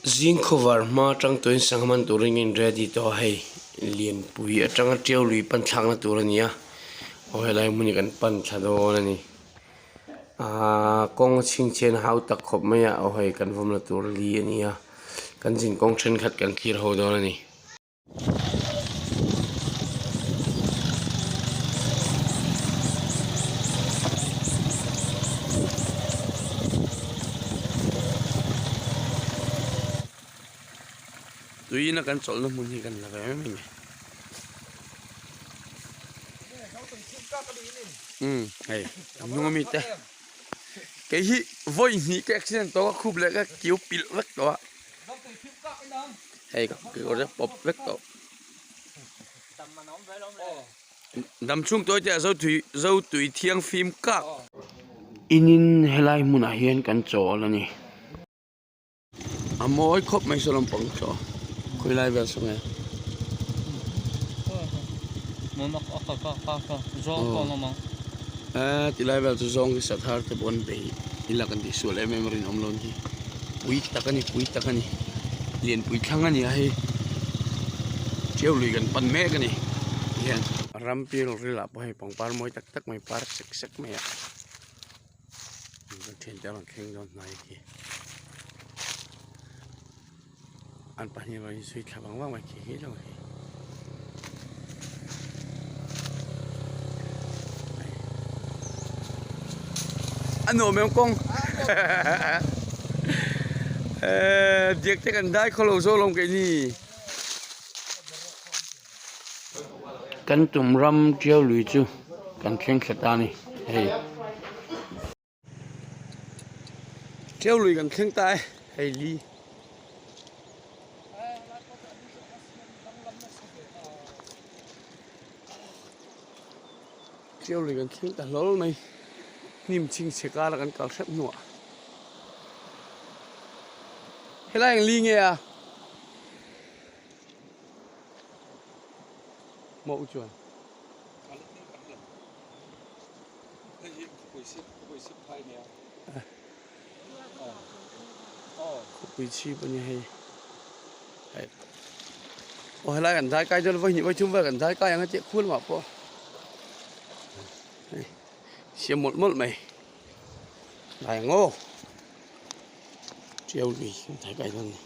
Zing khawvar hma atang tuin sangha man turin ka in ready tawh a hei lianpui atanga tiau lui pan thlakna tur a ni a aw helai hmun hi kan pan thla dawn a ni ahh kawng a chhingchhian hau tak khawp mai a aw hei kan vawmna tur li a ni a kan zin kawng thenkhat kan thlir ho dawn a ni. Tuiin a kan chawlhna hmun hi kan la ve em em e. Umm hei a hnung ami te kei hi vawi hnih ka accident tawh a khup leh ka kiu pilh vek tawh a. Hei ka kekawr te pawp vek tawh. Dam chhung tawi te ah zo tui zo tui thiang fim kak. Inin helai hmunah hian kan chawl a ni. A mawi khawp mai saw lampang chaw khawi lai vel saw nge. Aw tilai vel chu zawng hi sathar te pawh an bei ila kan tih sual em em a rinawm lo ni. Pui tak a ni pui tak a ni lianpui thlang a ni a hei tiau lui kan pan mek a ni hian ram pial ril ah pawh hei pangpar mawi tak tak mai par sek sek mai a kan thiante a rawn thleng dawn hnai khi an pahnih erawh in zui thla vang vang mai khi khi lo khi. A nuam em kawng eh diak te kan dai khawlo zawk lawm keini kan tum ram tiau lui chu kan thleng thla ta a ni hei. Tiau lui kan thleng ta e hei li. Tiau lui kan thleng ta hlawl mai hnim chhingchhe kara kan kal hrep hnuah helai ang li nge a maw chuan. Khawpui chhip a ni hei hei aw helai kan zai kai dawn vawihnih vawithum vel kan zai kai ang a tih khul lamah pawh hei siam mawlh mawlh mai dai ang aw tiau lui kan zai kai dawn a ni.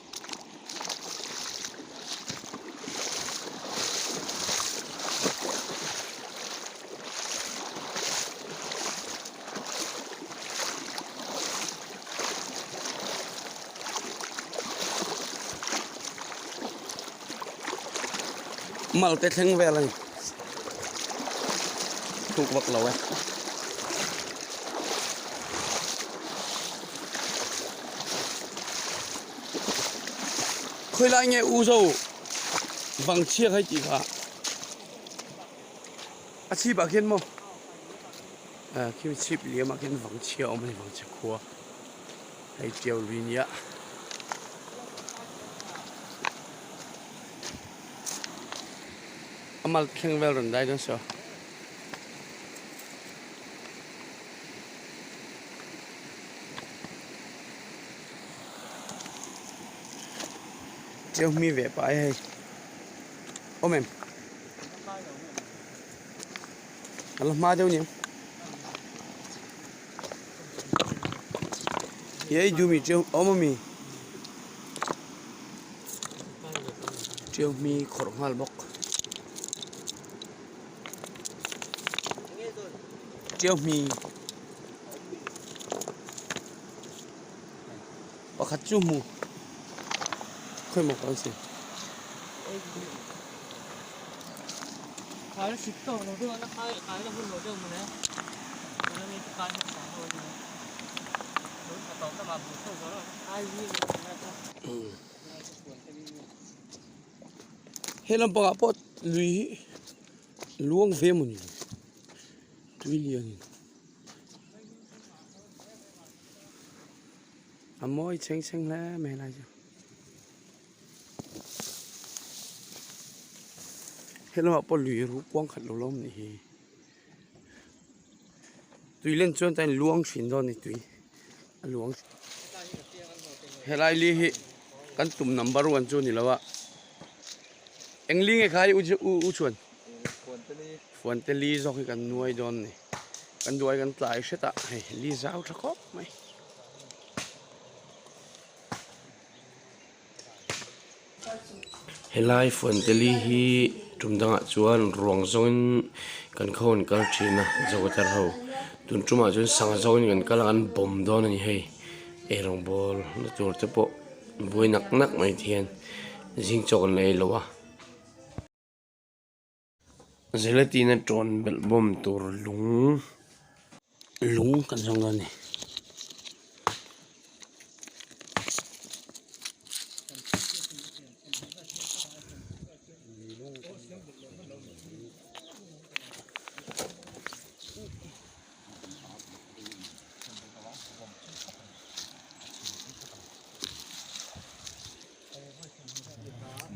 Mal te thleng vel a ni thuk vak lo e. Khawilai nge u zo vang chhiak hei tih kha a chhip ah khian maw ah khi chhip liam ah khian vang chhia a awm a ni vang chhia khua hei tiau lui nia. A mal thleng vel rawn dai dawn saw. Chiu mi ve pai hei awm em a la hma deuh aniang he ei duh mi chiu awm ami chiu mi khawrh nghal bawk chiu mi. Pakhat chu hmu khawi maw kan si. He lampangah pawh lui hi luang ve mawni tui lianin. A mawi chheng chheng hle mai helai chu helamah pawh lui ruh kuang khat lo la awm nih hi tui len chuan tain luang thin dawn a ni tui a luang helai li hi. Kan tum number one chu ni lo a. Eng li nge kha i u chuan? Fuante li zawk hi kan nuai dawn ni. Kan duai kan tlai hret a, hei li zau tha khawp mai. Helai Fuante li hi tum dangah chuan ruang zawngin kan kho an kal thin a Zotar ho. Tun tumah chuan sangha zawngin kan kal a kan bawm dawn a ni hei. Eirawngbawl na tur te pawh buai nak nak mai te hian zing chaw kan la ei lo a. Gelatin a tawn belh bawm tur lung lung kan zawng dawn a ni.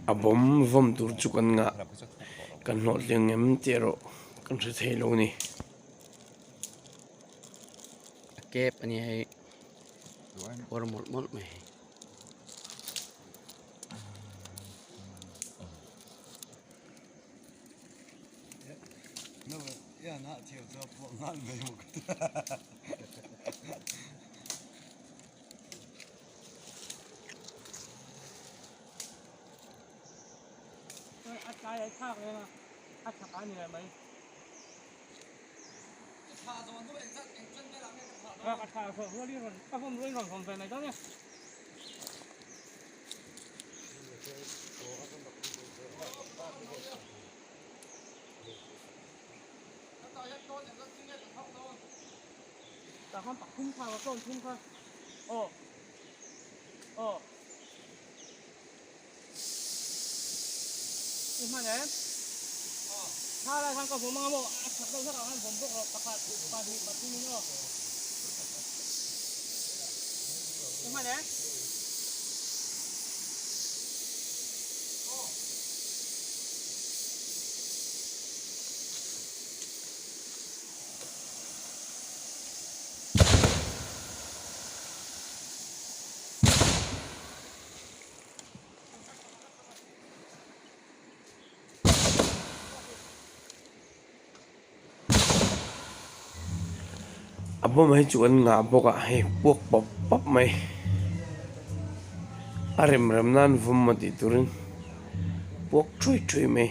A bawm vawm tur chu kan ngah kan hlawhtling em tih erawh kan hre thei lo a ni. A kep a ni hei kawr mawlh mawlh mai. A bawm hi chu an ngah bawk a hei puak pawp pawp mai a rem rem nan vawm maw tih turin puak thui thui mai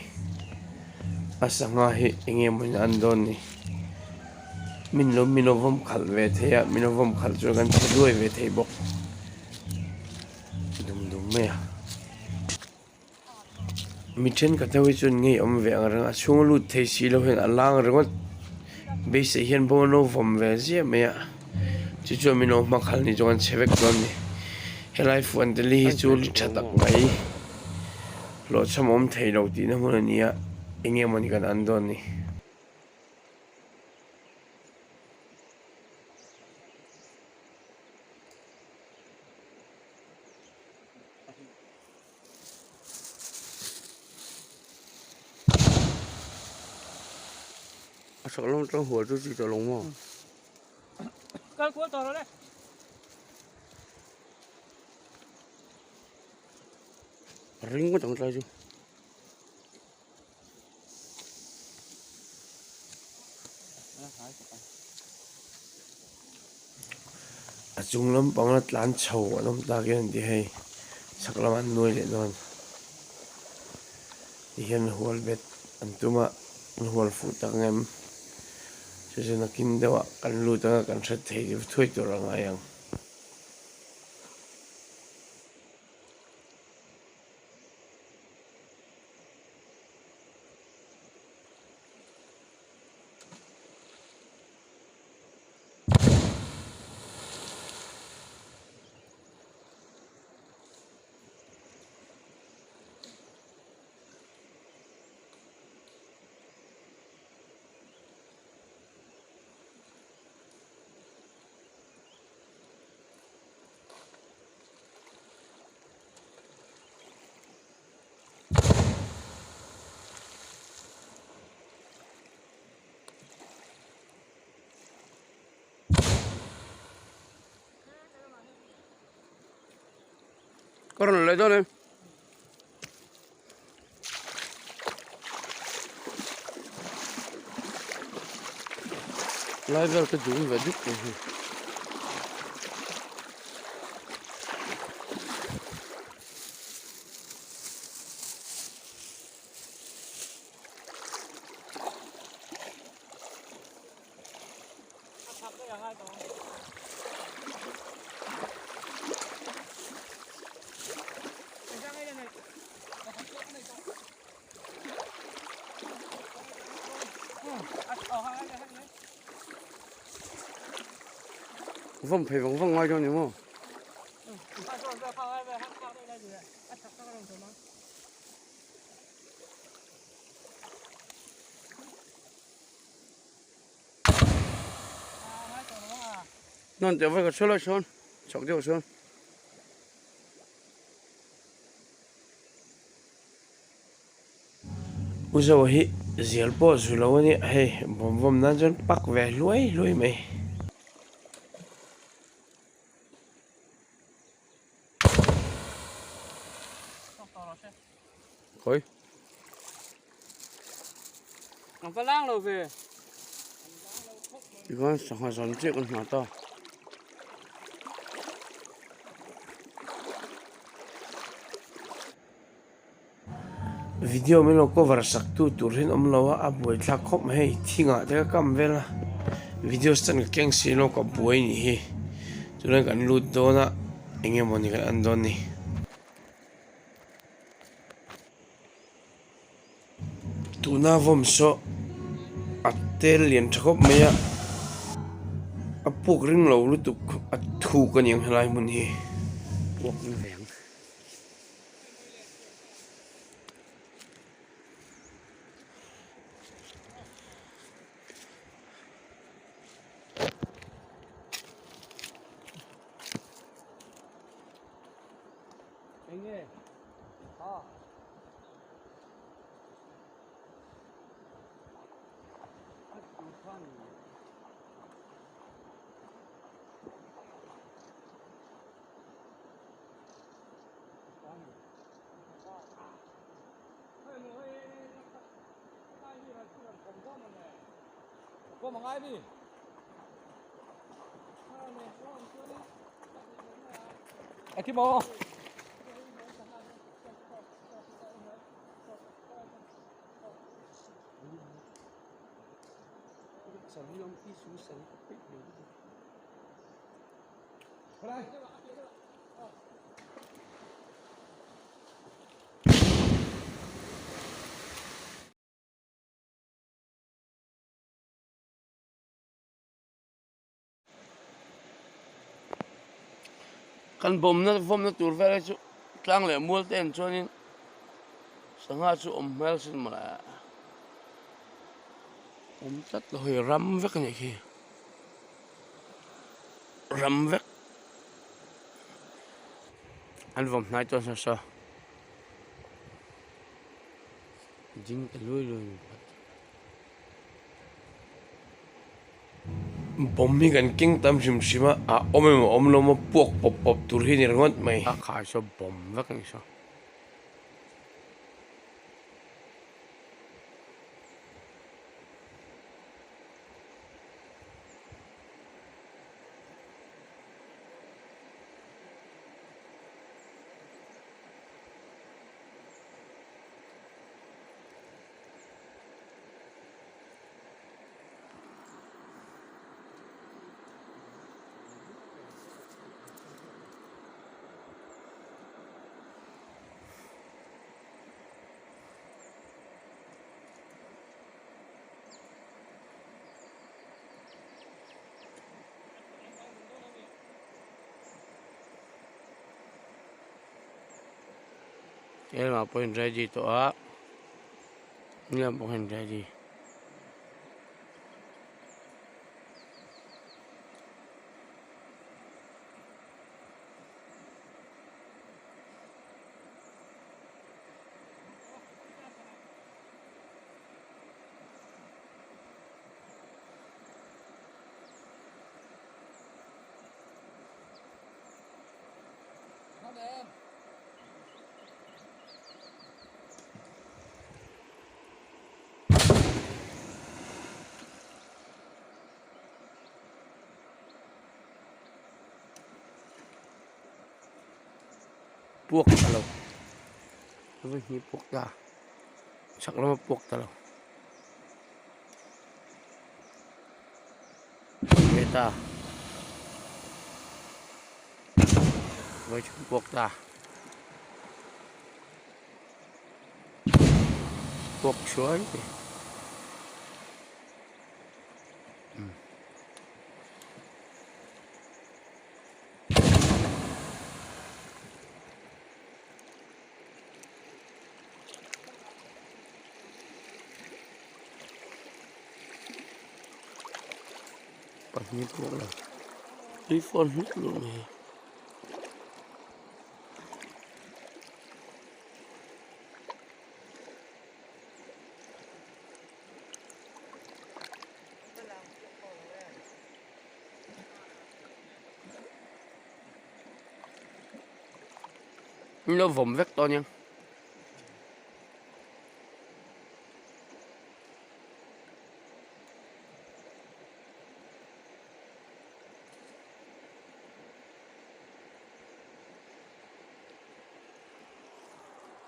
a sangha hi eng nge mawni an dawn ni min lo min lo vawm khalh ve thei a min lo vawm khalh chuan kan che duai ve thei bawk dum dum mai a. Mi thenkhat ho hi chuan ngei awm ve ang reng a chhung a lut thei si lo hian a lang ringawt beisei hian bawng an lo vawm ve ziah mai a chu chuan min lo hma khalh ni chuan an che vek dawn a ni helai fuanteli hi chu li tha tak mai hlawhchham awm thei lo tihna hmun a ni a eng nge mawni kan an dawn ni. A chak lam atang hual chu chi tawh lo maw? Kal kual tawh rawh le. A ring ngawt ang tlai chu. A chung lampang a tlan chho an awm tak hian an ti hei chhak lamah an nuai leh dawn ti hian hual bet an tum a an hual fuh tak ang em chu chu nakin deuh ah kan lut anga kan hre thei thuai tur a ngai ang. Ka rawn leh dawn em? Lai vel ka dum ve dup mai hei. Vawm phei vang vang ngai dawn ni maw? Nan teh vai ka chhe lai sawn chak deuh sawn. U Zoa hi zial pawh zu lo a nia hei bawm vawm nan chuan pak ve hluai hluai mai. Khawi. Ang va lang lo ve. Tikhan sangha zan chiah kan hna ta. Video min lo cover sak tu tur hian awm lo a, a buai thlak khawp mai hei thingah te ka kam vel a, video stand ka keng si lo ka buai nih hi tunah kan lut dawn a eng emaw ni kan en dawn ni. Tuna vawm saw a tel lian tha khawp mai a, a puk ring lo lutuk a thuk a niang helai hmun hi. Puak na veng. Kan bawmna vawmna tur vel hi chu tlang leh mual te en chuanin sangha chu awm hmel sin mawle awm tlat lo hei ram vek a nih khi ram vek an vawm hnai chuan saw saw ding ta lui lui a ni phawt. Bawm hi kan keng tam hrim hrim a, a awm emaw awm lo maw puak pawp pawp tur hi a ni ringawt mai. A khai saw bawm vek a ni saw. Helamah pawh in ready tawh a helam pawh hian ready. Puak ta lo. Vawi hnih puak ta. Chhak lama puak ta lo. Ve ta. Vawi thum puak ta. Puak suai. Pahnih pawh lo tui fawn hluk hluk mai. Min lo vawm vek tawh ania.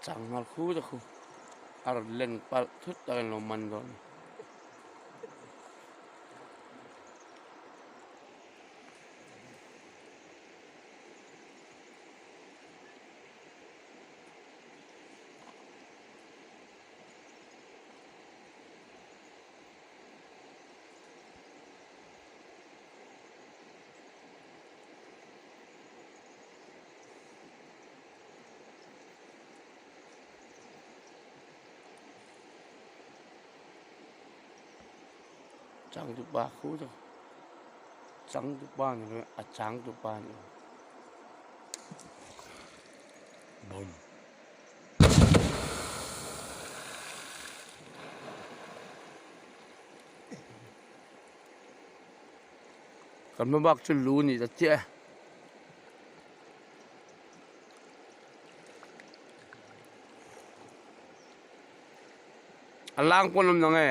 Changhal khu te khu a rawn len palh thut a rawn lo man dawn. Changtupa khu chu changtupa ni lo a changtupa ni lo bawm. Kan hma bak chu lu a ni ta chiah e. A lang pawn awm nang e.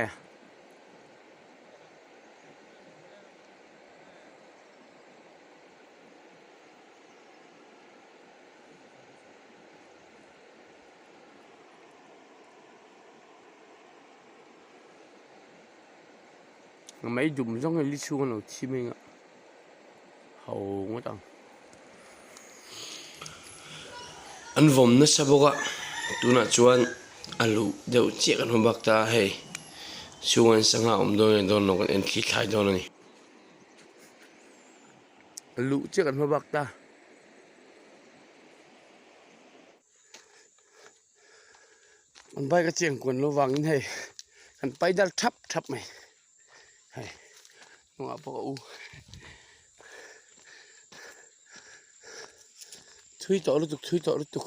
Mei dum zawng hi li chhung a lo thi mai ang a ho ngawt ang. An vawm nasa bawk a tunah chuan a luh deuh chiah kan hmu bak ta a hei chhungah hian sangha awm dawn nge dawn lo kan en thli thlai dawn a ni. A luh chiah kan hmu bak ta. An bike a cheng kuan lo vangin hei kan pai dal thap thap mai hei hnungah pawh a u thui tawh lutuk thui tawh lutuk.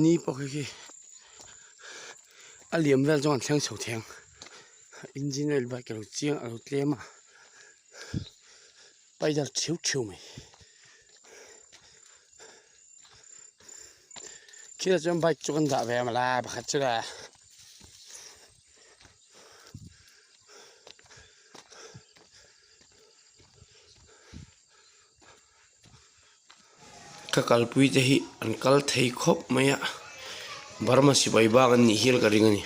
Ni pawh khi khi a liam vel chuan an thleng chho thei ang. Engine oil bike alo chiang alo tlem a paidal theu theu mai khilai chuan bike chu kan dah ve a mala pakhat chu le. Ka kalpui te hi an kal thei khawp mai a Burma sipai bak an nih hial ka ring a ni.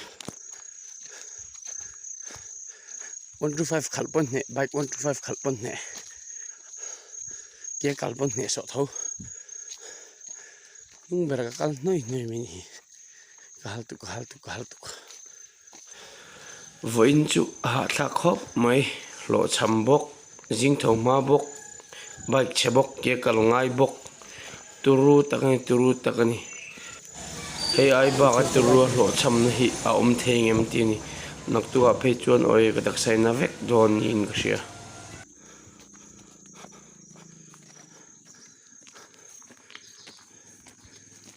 125 khalh pawn hneh bike 125 khalh pawn hneh ke kal pawn hneh sawh tho hnung ber ka kal hnuai hnuai mai a ni hi ka hal tuk ka hal tuk ka hal tuk. Vawiin chu a hahthlak khawp mai hlawhchham bawk zing tho hma bawk bike chhe bawk ke kal ngai bawk turu tak a ni turu tak a ni hei ai bak a turu a hlawhchham na hi a awm thei ngem tih a ni naktuk ah phei chuan awi ka taksa in a vek dawn niin ka hria.